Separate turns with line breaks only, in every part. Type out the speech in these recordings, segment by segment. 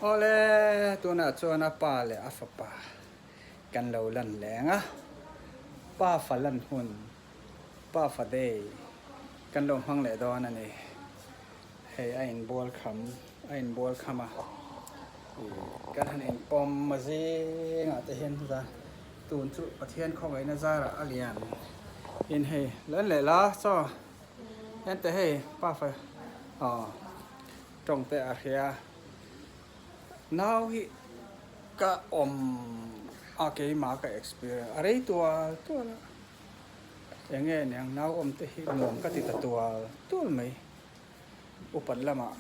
Awle, tunah chuan a pa leh a fapa kan lo lan leng a, pa fa lan hun, pa fa day kan lo hmang leh dawn a ni. Hei a inbual kham, a inbual kham a, ih kan han inpawm a zingah te hian chuta tun chu Pathian khawngaihna zarah a lian in hei lan leh la chaw ente hei pa fa aw tawng te a hria nau hi ka awm a keimah ka experience a rei tual tual a eng nge niang nau awm te hi nuam ka ti ta tual tual mai upat lamah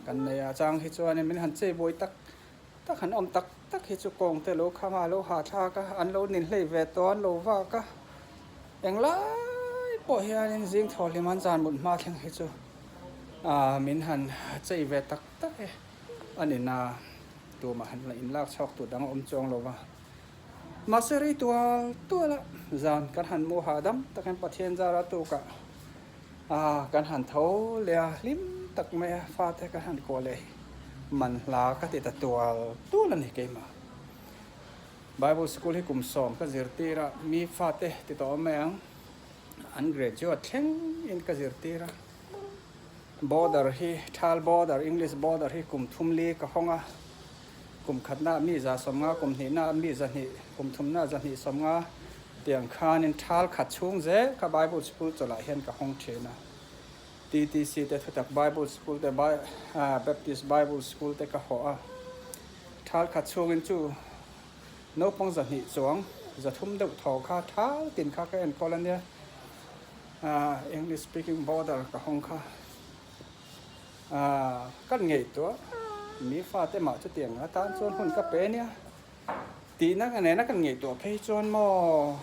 kan nei a chang hi chuanin min han chei buai tak tak han awm tak tak hi chu kawng te lo kham a lo hahthlak a an lo ninhlei ve tawh an lo vak a englai pawh hianin zing thaw hlim an zan mut hma thleng hi chu ah min han chei ve tak tak e a ni na tumah han la inlak chhuak tur dang a awm chuang lo va mahse rei tual tual a zan kan han mu hahdam takin Pathian zara tukah Ah kan han tho leh a, hlim tak mai a fate kan han kuah leh hi man hla ka ti ta tual tual a ni keimah. Bible school hi kum sawm ka zirtir a, mi fate ti tawh mai ang, an graduate thleng in ka zirtir a. Border hi Thal border, English border hi kum thum li ka hawng a, Kum khatna mi 150, kum hnihna mi 200, kum thumna 250 tiang khanin thal khat chhung zel kha Bible School chawlhah hian ka hawng thin a. TTC te thutak Bible School te Baptist Bible School te ka hawh a. Thal khat chhungin chu naupang 200 chuang 300 deuh thaw kha thal tin kha ka enkawl a nia. English speaking border ka hawng kha. Aaa, kan ngaihtuah mi fate mah chutiang atan chuan hun ka pe nia tihna ka nena kan ngaihtuah phei chuan maw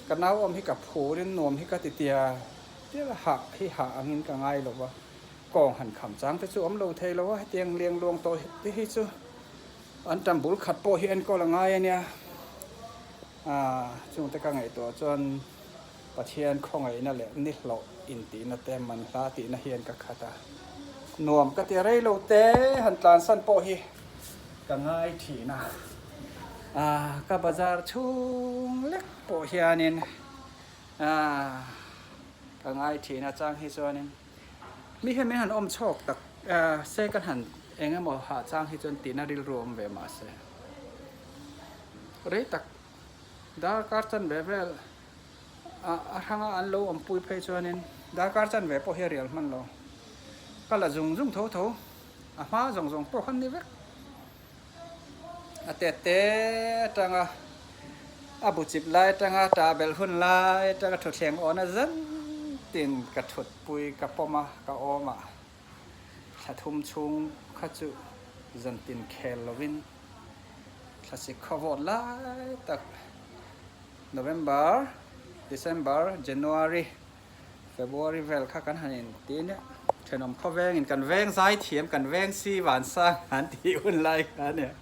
ka nau awm hi ka phurin nuam hi ka ti tia tia hah hi hah angin ka ngai lo va, kawng han kham chang te chu awm lo thei lo a, hetiang liang luang tawh te hi chu an tam bul khat pawh hi enkawl a ngai a nia, aaa chungte ka ngaihtuah chuan. Pathian khawngaihna leh nihlawh intihna te man hla tihna hian ka khat a, nuam ka ti rei lo te han tlansan pawh hi ka ngai thin a, ah ka bazar chhung lek pawh hianin ah ka ngai thin a chang hi chuanin mi hian min han awm chhawk tak se kan han eng emaw hah chang hi chuan tihna rilru awm ve mahse rei tak Darkar chanve vel a hranga an lo awmpui phei chuanin darkar chanve pawh hi a rial hman lo. Ka la zung zung tho tho, a hma zawng zawng pawh khan ni vek. A tet te atanga a bu chip lai atanga tah belh hun lai atanga thutthleng awna zan tin ka thutpui ka pawm a, ka awm a. Thla thum chhung kha chu zantin khel lovin Thlasik khaw vawt lai tak November, December, January, February vel kha kan han in ti nia. Thenawm khaw vengin kan veng zai thiam, kan veng si van sang han tih hun lai kha a nia.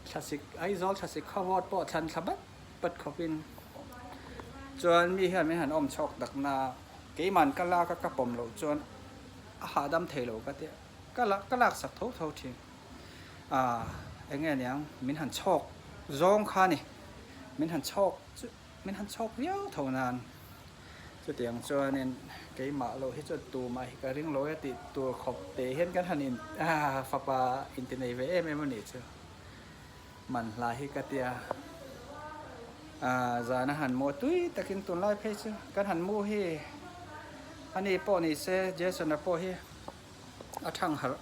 Thlasik Aizawl thlasik khaw vawt pawh thlan thla bat bat khawpin chuan mi hian min han awm chhawk tak na keiman ka lak a ka pawm loh chuan a hahdam thei lo ka tia ka lak ka laksak tho tho thin. Ah eng nge niang min han chhawk zawng kha ni min han chhawk chu min han chhawk viau tho nan chutiang chuanin keimah loh hi chuan tumah hi ka ring lo e tih tur khawp te hian kan han in ah fapa inti nei ve em em a nih chu man hla hi ka tia ah zana han mu tui takin tunlai phei chu kan han mu hi ani pawh ni se Jason-a pawh hi a thang harh.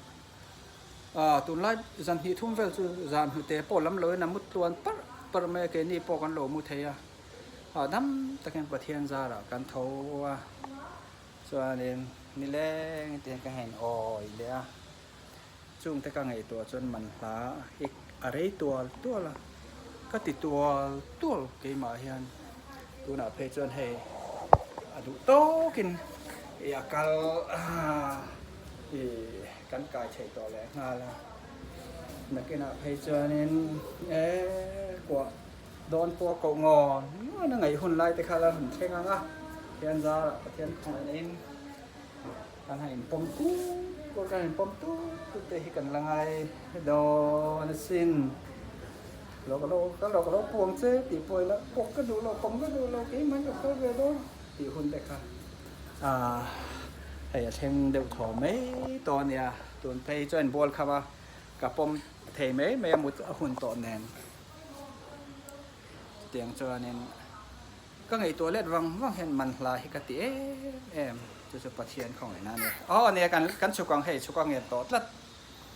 Ah tunlai zan hnih thum vel chu zan hnute pawh lam loin a mut tluan parh parh mai a keini pawh kan lo mu thei a ah dam takin Pathian zarah kan tho a chuanin nileng te hian ka han awi leh a chungte ka ngaihtuah chuan man hla hi a rei tual tual a ka ti tual tual keimah hian tunah phei chuan hei a duh tawkin ih a kal ih kan kai theih tawh leh nghal a nakinah phei chuanin e kuah dawn pawh a koh ngawn ngawn a ngaih hun lai te kha la rawn thleng ang a Pathian zarah Pathian khawngaih in kan han inpawm kuk. Kawr kan inpawm tut tut te hi kan la ngai dawn asin. Lo ka lo ka lo ka lo puang che tih pawh ila pawk ka duh lo pawm ka duh lo keimah ka kal ve dawn tih hun te kha ah hei a thleng deuh thaw mai tawh a nia. Tun phei chuan bual kham a ka pawm thei mai mai a mut a hun tawh nen chutiang chuanin Ka ngaihtuah let vang vang hian man hla hi ka ti em em, chu chu Pathian khawngaihna a ni. Aw nia kan kan chhuk ang hei chhuk a ngen tawh tlat.